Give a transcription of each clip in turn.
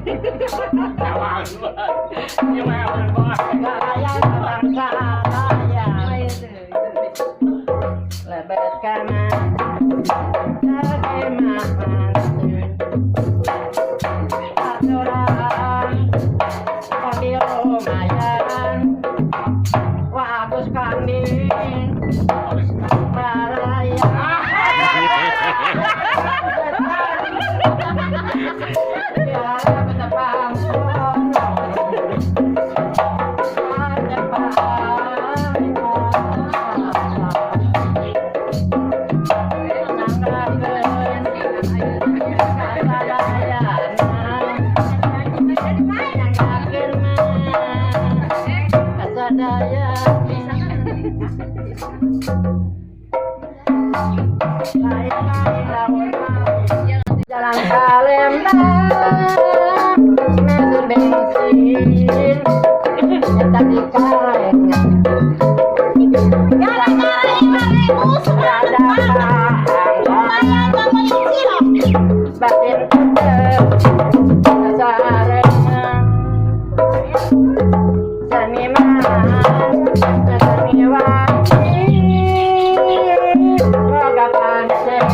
Bangsa kaya lebet kana kemahan aturan tapi lumayan wagus kambing baraya. Jalan Palembang, mesin bensin, tadi kalengan. Gara-gara 5.000 Rada lumayan bang beli cilok. Batin tetep sarengan seniman seniwati boga pancen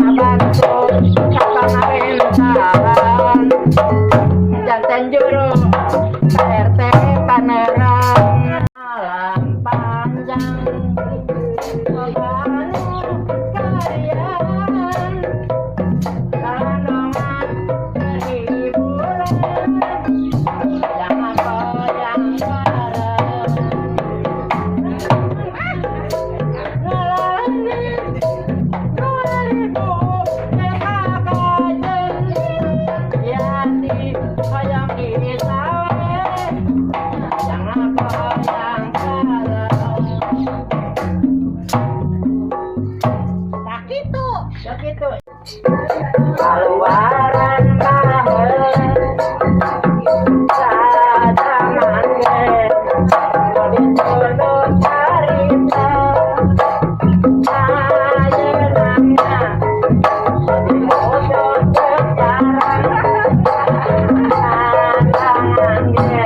ngabantu ka pamerintahan janten juru RT panerang alam panjang kalian kandungan hiburan jangan goyang bareng ngalani 2.000 PHK Yati hoyong disawe jangan goyang bareng. Nah gitu. Ya gitu. Keluaran baheula sajaman ge dituntut carita ayeuna dimusuh sekarang tantangan ge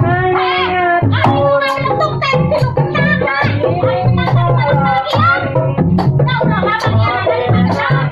Ari nu ngabeletuk teh tilu kentang. Kentang bagian. Nah, urang mah bagian ada 5 kentang.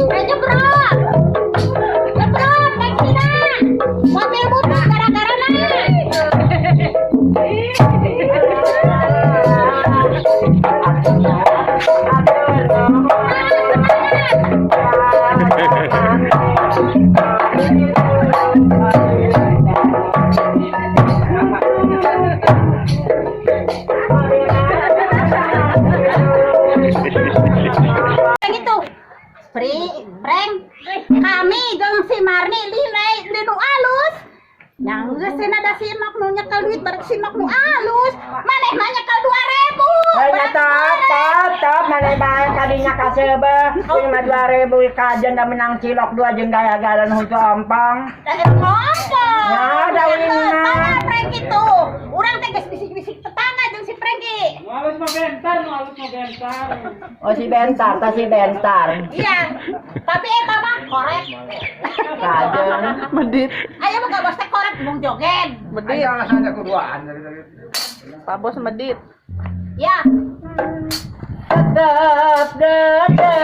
Eh, jebrot. Jebrot, taksina. Mobil butut gara-gara na. Gitu. Pri, Preng, kami jeung si Marni linai linu alus. Yang geus cenah da si Nok nu nyekel duit bareng si Nok nu alus. Maneh mah nyekel 2.000. Ternyata Kade bae kadinya kasebe. Kuing mah 2000 kajen da menang cilok dua jeung gaya-galan hutu ompong. Eh, ngomong. Ya, da uing mah. Tangga Franky tuh. Urang teh geus bisik-bisik tetangga jeung si Franky. Halus mah bentar, nu halus mah bentar. Oh si Bentar, ta si Bentar. Iya. Tapi eta mah korek. Kajen. Medit. Ayo buka bos teh korek mung joget. Medit. Ayo alasan kuduaan dari tadi. Pak Bos medit. Ya. Tetap dede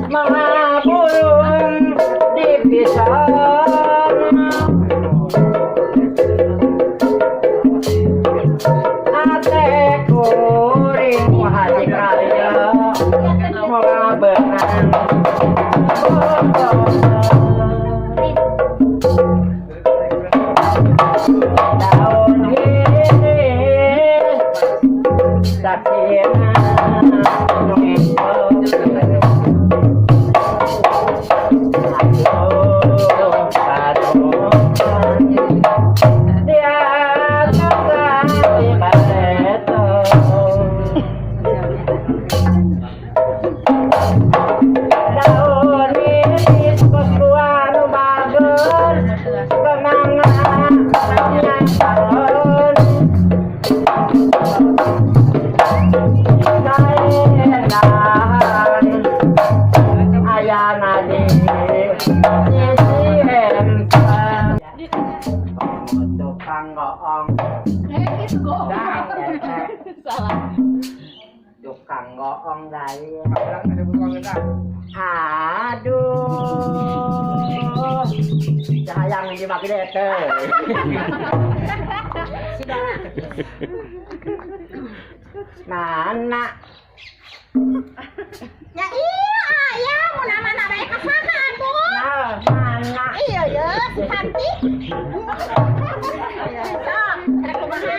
mga burung di pisang ate kuring wahai kaya mga benang daun ini saksina tukang goong. Eh, itu goong. Salah. Tukang goong dari. Bilang ada bukan kita. Aduh. Sayang dimaki dete. Si Dona. Mana? Ya iya, ya mau nama bae ka saha atuh? Nah, mana? Iya ya, si cantik. Sok, rek kumaha?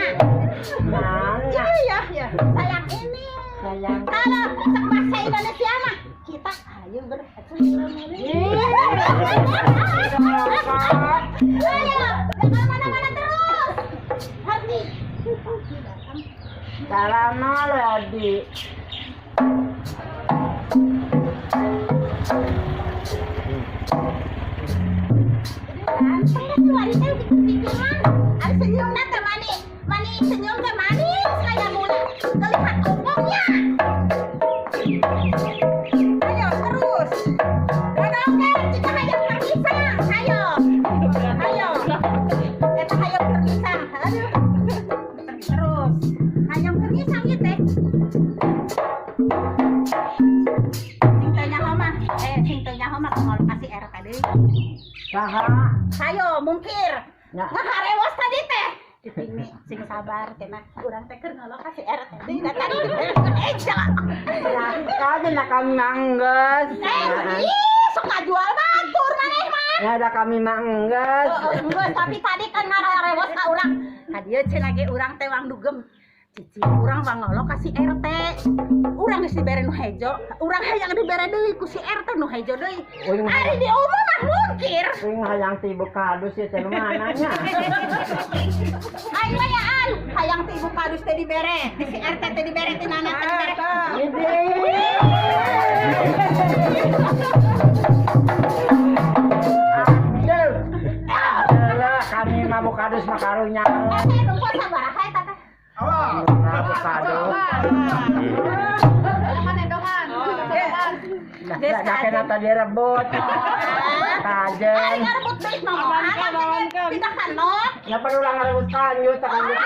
Mana? Iya, iya. Sayang ini. Sayang. Kalau cek bahasa Indonesia mah kita ayo Ayo, jangan mana-mana terus. Nanti. Salam melodi. Ganteng kan si wanita yang pikir-pikiran. Ada senyumna teh mani, mani senyum teh manis kayak gula. Terlihat ompongnya. Ayo terus. Oke, jika hayang terpisah, ayo. Ayo. Eta hayang terpisah. Aduh. Terus. Hayang terpisah ieu teh. Sing teu nyaho mah, sing teu nyaho mah kumaha kasih RT deui. Saha? Hayo mungkir. Ya. Ngaharewos tadi teh. Dipingi sing sabar cenah. Urang teh keur ngolok ka si RT deui da tadi. Eh, jangan. Kajen lah kami mangges. Eh, ih, sok ngajual batur maneh mah. Ya ada kami mangges. Heeh, geus tapi tadi kan ngararewos ka urang. Ka dieu cenah ge urang teh wang dugem. Cici urang wang ngolok ka si RT. Urang geus dibere nu hejo, urang hayang dibere deui ku si RT nu hejo deui. Uing Ari di umum mah mungkir. Uing hayang ti ibu kadus ya teh mana nya. Ayo mayaan, hayang ti ibu kadus teh dibere, ti si RT teh dibere, ti nana teh dibere. Ini. Aduh. Alah, kami mah bu kadus mah karunya. Teteh nunggu sabaraha eta teh. Awas. Bu kadus. Geus Dah kena tadi rebut. Ari Kajen. ngarebut deui mah pindah kanot. Ya perlu lah ngerebut kanjut, kanjut.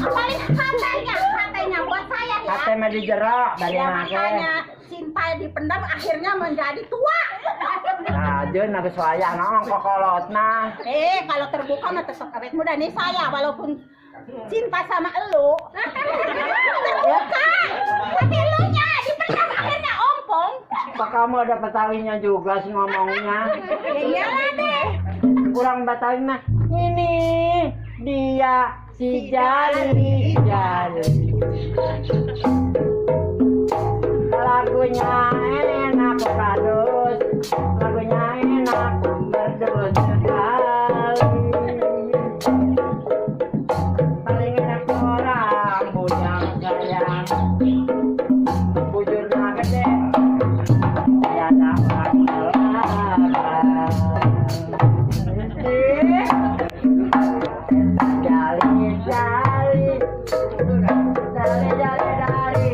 Paling hatenya, hatenya buat saya ya. Hate mah dijerok dari Ya make. makanya cinta dipendam akhirnya menjadi tua. Kajen geus wayah naon kokolotna. Eh, kalau terbuka mah tetap awet muda nih saya walaupun cinta sama elu. Terbuka. Tapi elunya dipendam akhirnya ompong. Kok kamu ada Betawinya juga sih ngomongnya? Ya iyalah deh. Kurang Betawi mah ini dia si Jali Jali. Lagunya enak kadus, lagunya enak merdu sekali. Paling enak orang bujang saya. Dari dari dari.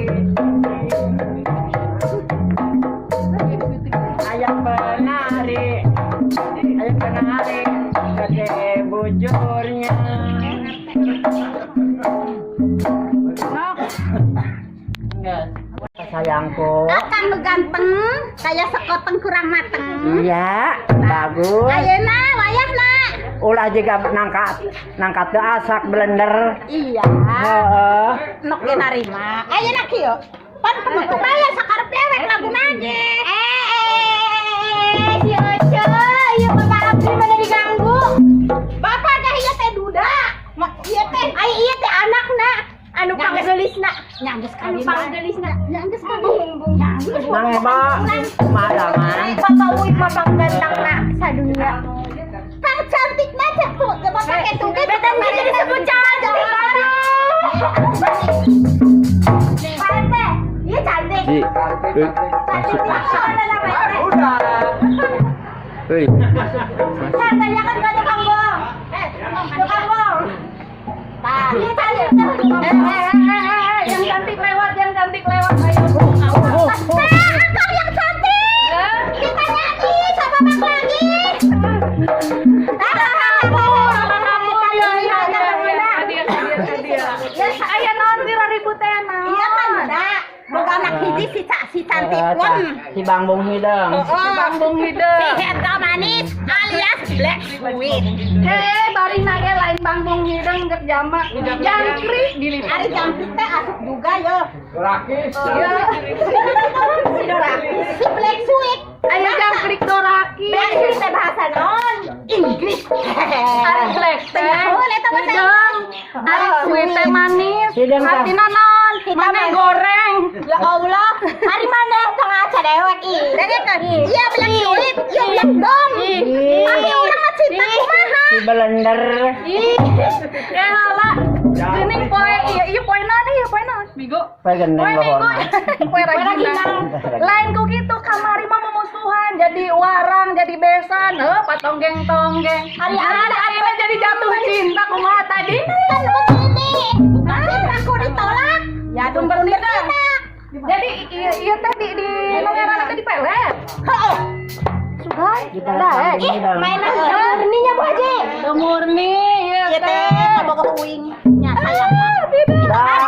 Ayam penari, ayam penari, gede bujurnya. Enggak. Sayangku. Akang nu ganteng, kayak sekoteng kurang mateng. Iya, bagus. Ayeuna wayahna. Ulah juga nangkat nangkat teu asak blender. Iya. Heeh. Nok ge narima. Ayeuna kieu. Pan penutup aya sakarep dewek laguna ge. Eh, si Oce, iya Bapak Abdi mana diganggu? Bapak teh ieu teh duda. Ieu teh Ai iya teh anakna, anu panggelisna, nya geus anu kawin. panggelisna. Nya geus kawin. Nya geus. Mang Ebo, kumaha man? Bapak Uy mah panggantengna sadunia. Pang cantikna cek tuh, bapak kitu ge. Beta geus disebut cantik. Aduh. Pak RT, iya cantik. Ji, eh, masuk masuk. Mana namanya? Udah. Hei, Kan tanyakan ke tukang bong. Eh, tukang bong. Iya cantik. Eh, eh, eh, eh, eh, yang cantik lewat, yang cantik lewat. Ayo. Nah, akang yang cantik. Kita nyanyi sama Bang lagi. Iya, iya, iya, iya. Hadiah, hadiah, hadiah. Aya naon tira ribut teh naon? Iya kan, Da. Boga anak hiji si si cantik won. Si Bang Bung Hideng. Oh, Bang Bung si Hideung. Hendra manis alias Black Sweet. Hei, bari nage lain Bang Bung Hideung geuk jamak. Jangkrik dilipat. Ari jangkrik teh asup juga yo. Rakis. Iya. Si Doraki. Si Black Sweet. Aya jangkrik doraki. Black sweet teh bahasa non. Inggris. Ari black teh. Tengahan eta bahasa Hideung. Ari sweet teh manis. Hideung teh. Artina naon? Mana goreng. Ya Allah, hari mana tong aca dewek ih. Dengekeun. Iya Black Sweet, iya Black Dom. Tapi urang mah cinta kumaha? Si blender. Ih, ya hala. Geuning poe iya iya poe naon ieu poe naon? Migo. Poe gendeng Poe minggu, lohorna. poe rajinang. Lain ku kitu kamari mah memusuhan jadi warang jadi besan, heuh patonggeng-tonggeng. Hari Hari ayeuna jadi jatuh cinta kumaha tadi? Kan begini. Cintaku ditolak. Ya bertindak. Jadi iya iya teh di nu ngaranna teh dipelet. Heeh. Sugan. Di Bang Ih, Hideng. mainan murninya Bu Haji. Teu murni ieu Ieu teh teh. kabogoh uing. Nya sayang. Bang.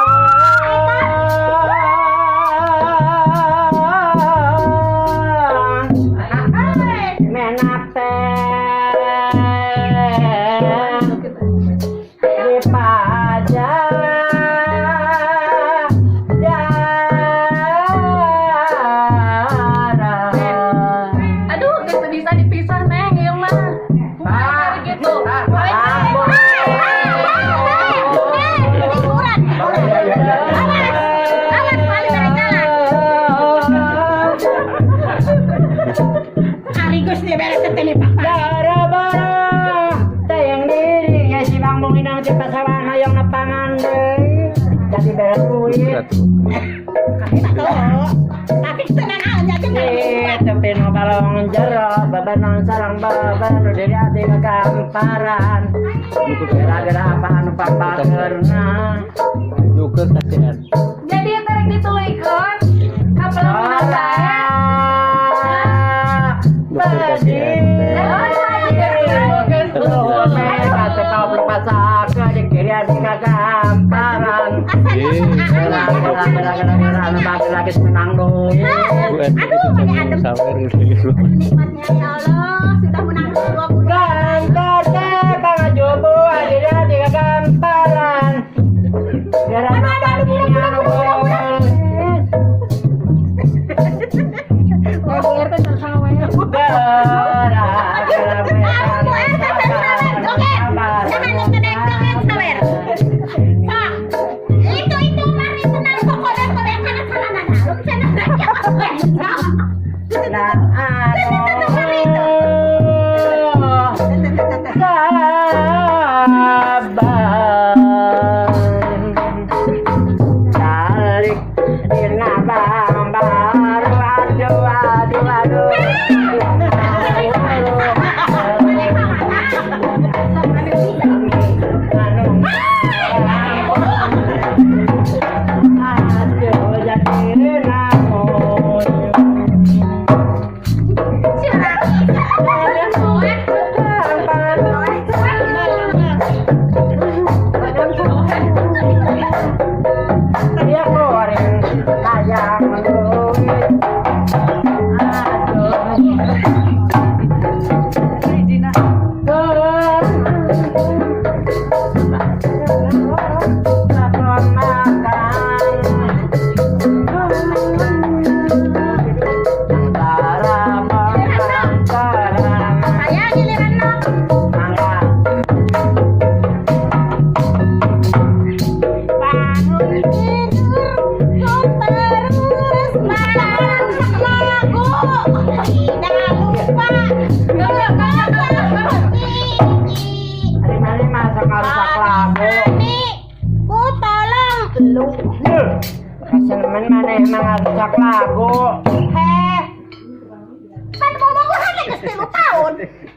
Menak teh di pajajaran. Aduh, geus teu bisa dipisah neng ieu mah. Kumaha gitu. Liburan. Awas. Awas paling dari jalan. Ari geus nih beres teh nih Pak. Gara-bara tayang diri ya si Bang Bung Inang di pasaran hayang nepangan deui. Jadi beres duit. Tuh. Tapi tenang aja jeung Di tepi nu balong jero, bebenon sarang beben nu diri ati kekamparan. Gara-gara apa anu papakeurna. nuker kasihan. Jadi teh rek dituluykeun ka pelamunan bae. Nuker kasihan. Bu RT Aduh, itu mana adem. sawer gitu. Nikmatnya ya Allah, sudah menang 20. Aduh, Bu RT teh sawer joget. Jangan nu gede joget sawer. Sok. Itu mari tenang pokoknya pokoknya kana calana dalam cenah rakyat. Sok. 3. Kaseneman maneh emang ngarusak lagu. Heh. Kan bobogohan teh geus 3 tahun.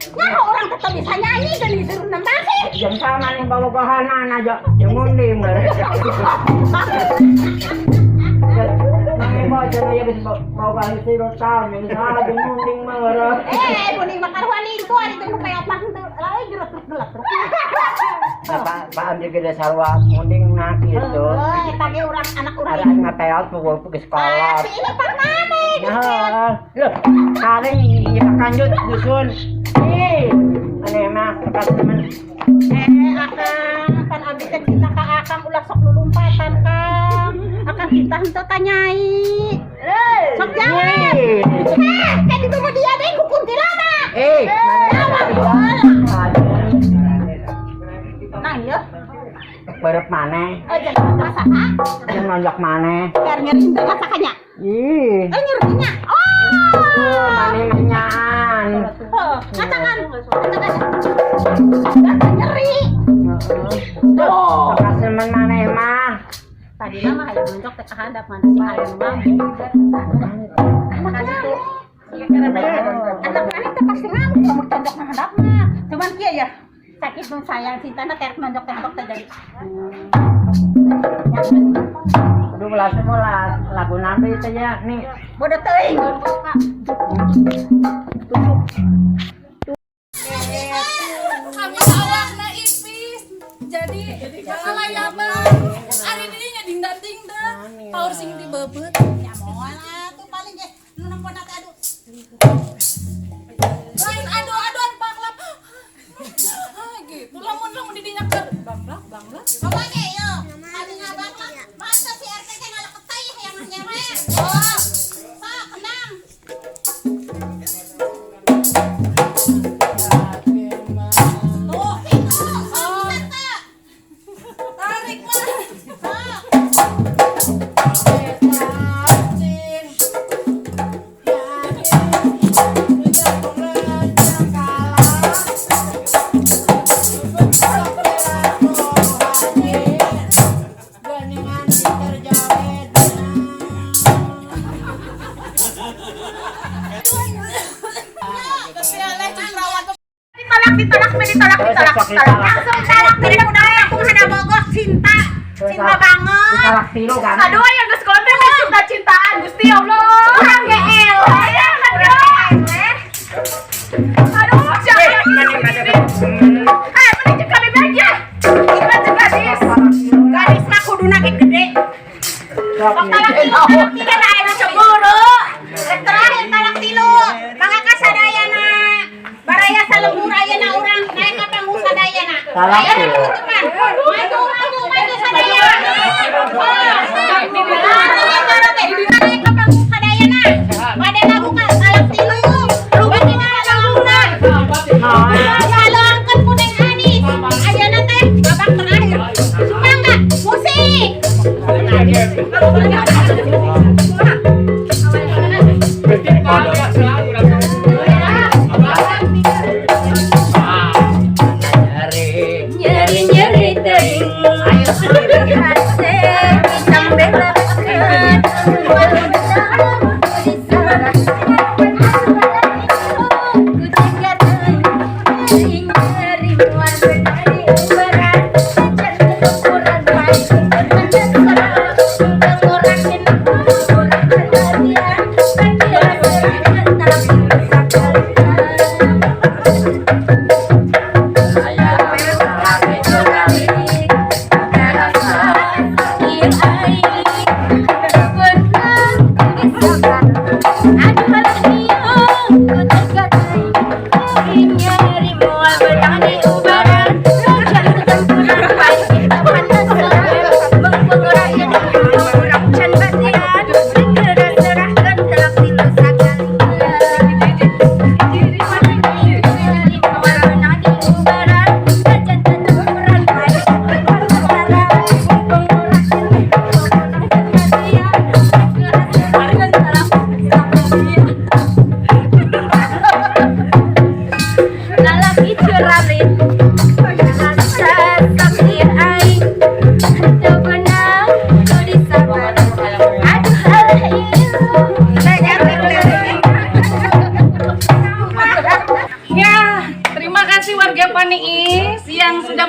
Nyaho urang teh teu bisa nyanyi geuning disuruh nembang sih. Jeung sama maneh bobogohanan aja jeung munding meureun. Maneh bocor aya geus bobogohan 3 tahun jeung salah jeung munding meureun. Eh, munding mah karuan itu ari teh nu peot mah henteu. Lain geretruk geletruk. Nah, Pak Pak Amdi gede sarua munding nah gitu. Heuh, eta ge urang anak urang. Ada ngapeot pukul ke Ah, sekolah. si ini pak maneh. Nah, loh, karing nyepak kanjut dusun. Ih, aneh mah teman. Eh, akang, pan abdi teh cinta ka akang ulah sok lulumpatan, Kang. Akang cinta henteu ka Nyai. Sok jangan. Ih. Heh, kayak gitu mah dia deh ku kuntilanak. Eh, Jawab bola. Nah, iya. Berep maneh, Oh, jangan rasa ha. jeung nonjok maneh. Biar nyeri henteu kasakanya. Ih, Eh, nyerinya. Oh. Maneh manyaan. Oh, katakan, katakan. Gak nyeri. Tuh, kasemen maneh mah. Tadi mah hayang nonjok teh kahandap mana si hayang mah. Anak anak maneh teh pasti ngamuk kamu tonjok na handap mah. Cuman kieu ya. Sakit dong sayang cintana teh nonjok teh handap teh jadi. Aduh, ulah semua lagu nanti itu ya nih. Bodoh teuing. Kami awakna ipis. Jadi kalayaban. Ari dinya ding dah. Paur sing dibebeut. Ya moal atuh paling ge nu nempona teh aduh. Lain adu-aduan panglap. Ah, gitu. Lamun lamun di dinya keur banglak banglak. Coba ge yo. Kami ngabak mah. Masa si RT teh ngaleket tai hayang nyereng. Oh. Sok kenang. Tuh, itu. Sok bisa teu. Tarik mah. Sok. Ditolak ditolak ditolak ditolak ditolak. Langsung talak tilu dah aku hana bogoh cinta. Cinta banget. Ditolak tilu kan. Aduh aya geus konten mah cinta-cintaan Gusti ya Allah. Urang ge el. Hayang aduh. Aduh, siapa yang ini? Eh, mending jeung kami aja. Kita jeung gadis. Gadis mah kuduna ge gede. Sok Talak tilu, talak tilu na aya nu cemburu. Rek terakhir talak tilu. Mangga ka sadayana. Baraya salembur ayeuna urang naik ka panggung sadayana. Talak Ayo tilu. penutupan. Maju maju maju sadayana. Naik ka panggung sadayana. Bade lagu ka talak tilu. Bade laguna. Salurkeun ku Neng Anis. Ayeuna teh babak terakhir. Sumangga musik. Nyeri. Nyeri nyeri teuing ayo hate sambe lekeun.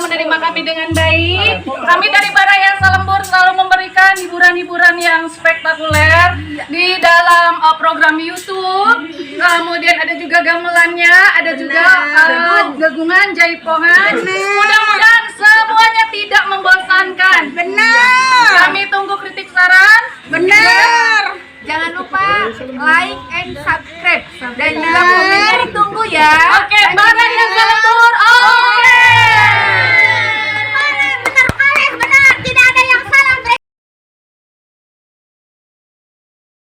menerima kami dengan baik. Kami dari Baraya Salembur selalu memberikan hiburan-hiburan yang spektakuler di dalam program YouTube. Kemudian ada juga gamelannya, ada juga gegungan, jaipongan. Mudah-mudahan semuanya tidak membosankan. Benar. Kami tunggu kritik saran. Benar. Jangan lupa like and subscribe dan juga komennya ditunggu ya. Oke, Baraya